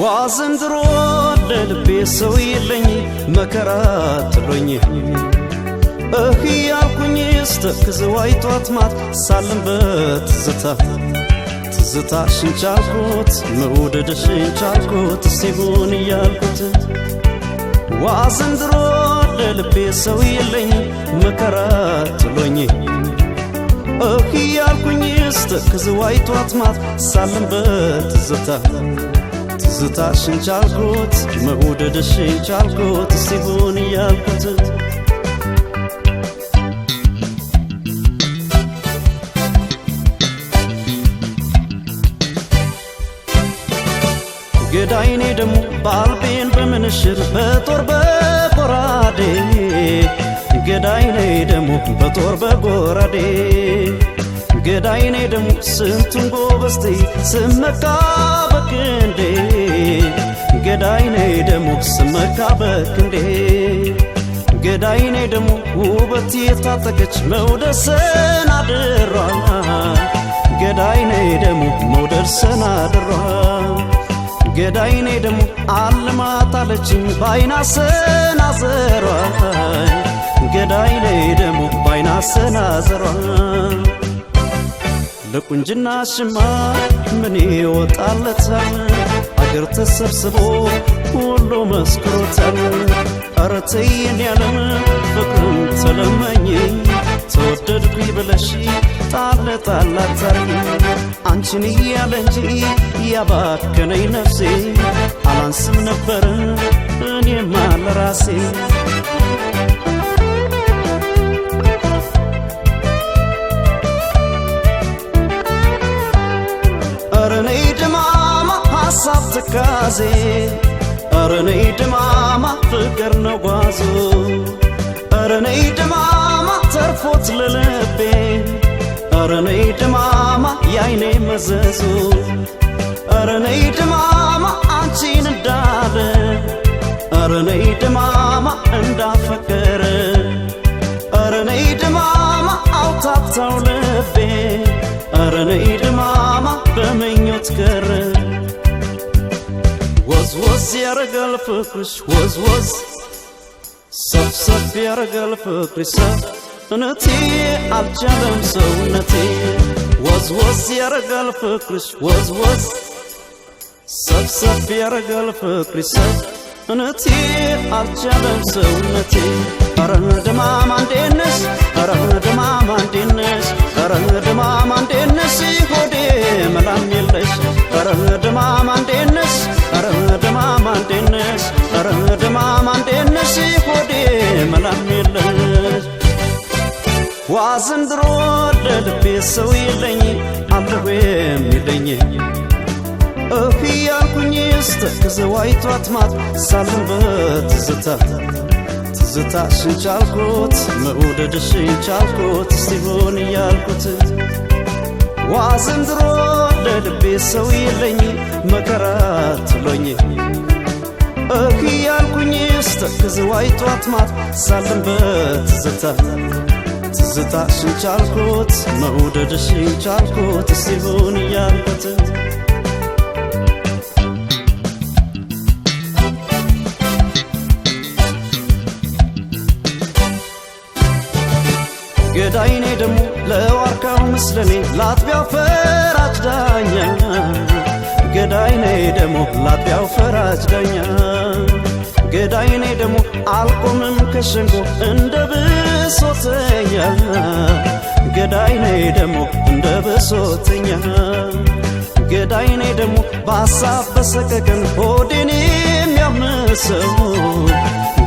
ዋ ዘንድሮ ለልቤ ሰው የለኝ መከራ ጥሎኝ እህ ያልኩኝ ስተክዝ ዋይቷት ማት ሳልም በትዝታ ትዝታሽን ቻልኩት መውደድሽን ቻልኩት ሲሆን እያልኩት ዋ ዘንድሮ ለልቤ ሰው የለኝ መከራ ጥሎኝ እህ ያልኩኝ ስተክዝ ዋይቷት ማት ሳልም በትዝታ ትዝታሽን ቻልኩት መውደድሽን ቻልኩት ሲሆን እያልኩት ገዳይኔ ደሞ ባልቤን በምንሽር በጦር በጎራዴ ገዳይኔ ደሞ በጦር በጎራዴ ገዳይኔ ደሞ ስንቱን ጎበዝቴ ስመካ በክንዴ ገዳይኔ ደሞ ስመካ በክንዴ ገዳይኔ ደሞ ውበት የታጠቀች መውደድ ሰናድሯ ገዳይኔ ደሞ መውደድ ሰናድሯ ገዳይኔ ደሞ አልማጣለችኝ ባይና ሰናዘሯ ገዳይኔ ደሞ ባይና ሰናዘሯ ለቁንጅናሽማ ምን ይወጣለታል አገር ተሰብስቦ ሁሉ መስክሮታል። ኧረ ተይ የኔ ዓለም ፍቅርን ተለመኝ ተወደድኩኝ ብለሽ ጣል ጣል አታርጊ አንቺን እያለ እንጂ ያባከነኝ ነፍሴ አላንስም ነበር እኔማ ለራሴ። ኧረ ነይ ድማማ ሐሳብ ትካዜ ኧረ ነይ ድማማ ፍቅር ነው ጓዙ ኧረ ነይ ድማማ ተርፎት ለልቤ ኧረ ነይ ድማማ ያይኔ መዘዙ ኧረ ነይ ድማማ አንቺን እንዳለ ኧረ ነይ ድማማ እንዳፈቀረ ኧረ ነይ ድማማ አውታታው ልቤ ኧረ ነይ ድማማ በምኞት ቀረ። ወዝ ወዝ ያረጋል ፍቅርሽ ወዝ ወዝ ሰፍ ሰፍ ያረጋል ፍቅርሽ ሰፍ እነቴ አልቻለም ሰውነቴ ወዝ ወዝ ያረጋል ፍቅርሽ ወዝ ወዝ ሰፍ ሰፍ ያረጋል ፍቅርሽ ሰፍ እነቴ አልቻለም ሰውነቴ። ኧረ ድማማ እንዴት ነሽ ኧረ ድማማ እንዴት ነሽ ኧረ ድማማ እንዴት ነሽ ሆዴ መላም የለሽ ኧረ ድማማ እንዴት ነሽ ኧረ ድማማ እንዴት ነሽ ኧረ ድማማ እንዴት ነሽ ሆዴ መላም የለሽ። ዋ ዘንድሮ ለልቤ ሰው የለኝ አለሁ የሚለኝ እህ ያልኩኝ ስተክዝ ዋይቷት ማት ሳልም በትዝታ ትዝታሽን ቻልኩት መውደድሽን ቻልኩት ሲሆን እያልኩት ዋ ዘንድሮ ለልቤ ሰው የለኝ መከራ ጥሎኝ እህ ያልኩኝ ስተክዝ ዋይቷት ማት ሳልም በትዝታ ትዝታሽን ቻልኩት መውደድሽን ቻልኩት ሲሆን እያልኩት ገዳይኔ ደሞ ለዋርካው ምስለኔ ላጥቢያው ፈራጅ ዳኛ ገዳይኔ ደሞ ላጥቢያው ፈራጅ ዳኛ ገዳይኔ ደሞ አልቆምም ከሸንጎ እንደ ብሶተኛ ገዳይኔ ደሞ እንደ ብሶተኛ ገዳይኔ ደሞ በሐሳብ በሰቀቀን ሆዴን የሚያምሰው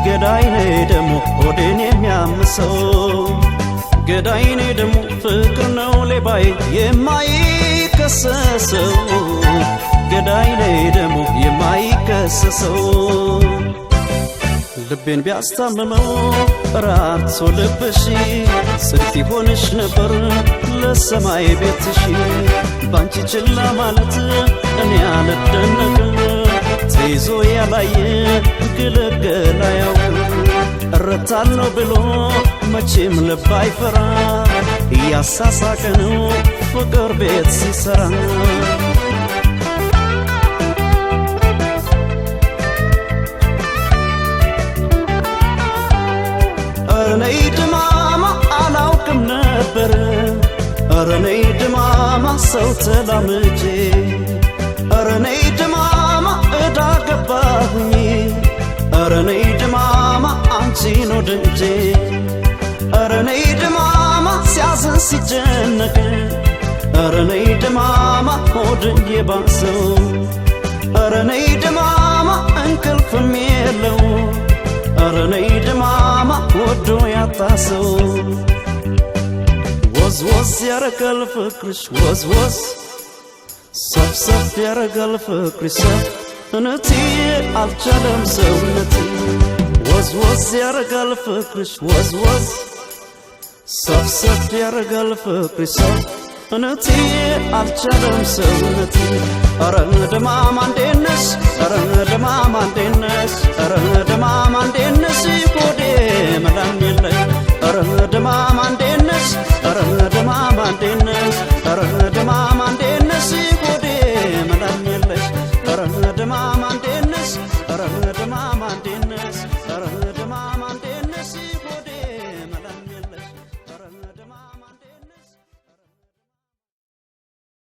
ገዳይኔ ደሞ ሆዴን የሚያምሰው ገዳይኔ ደሞ ፍቅር ነው ሌባዬ የማይከሰሰው ገዳይኔ ደሞ የማይከሰሰው ልቤን ቢያስታምመው ራርቶ ልብሽ ጽድቅ ይሆንሽ ነበር ለሰማይ ቤትሽ ባንቺ ችላ ማለት እኔ አልደነቅም ተይዞ ያላየ ግልግል አያውቅም እረታለሁ ብሎ መቼም ልብ አይፈራ እያሳሳቀ ነው ፍቅር ቤት ሲሰራ። ኧረ ነይ ድማማ ሰው ተላምጄ፣ ኧረ ነይ ድማማ እዳ ገባሁኝ፣ ኧረ ነይ ድማማ አንቺን ወድጄ፣ ኧረ ነይ ድማማ ሲያዝን ሲጨነቅ፣ ኧረ ነይ ድማማ ሆድዬ ባሰው፣ ኧረ ነይ ድማማ እንቅልፍም የለው፣ ኧረ ነይ ድማማ ወዶ ያጣሰው። ወዝ ወዝ ያረጋል ፍቅርሽ ወዝ ወዝ፣ ሰፍ ሰፍ ያረጋል ፍቅርሽ ሰፍ፣ እነትዬ አልቻለም ሰውነቴ። ወዝ ወዝ ያረጋል ፍቅርሽ ወዝ ወዝ፣ ሰፍ ሰፍ ያረጋል ፍቅርሽ ሰፍ፣ እነትዬ አልቻለም ሰውነቴ። ኧረ ድማማ እንዴት ነሽ? ኧረ ድማማ እንዴት ነሽ? ኧረ ድማማ እንዴት ነሽ? ሆዴ መላም የለሽ። ኧረ ድማማ እንዴት ነሽ? ኧረ ድማማ እንዴት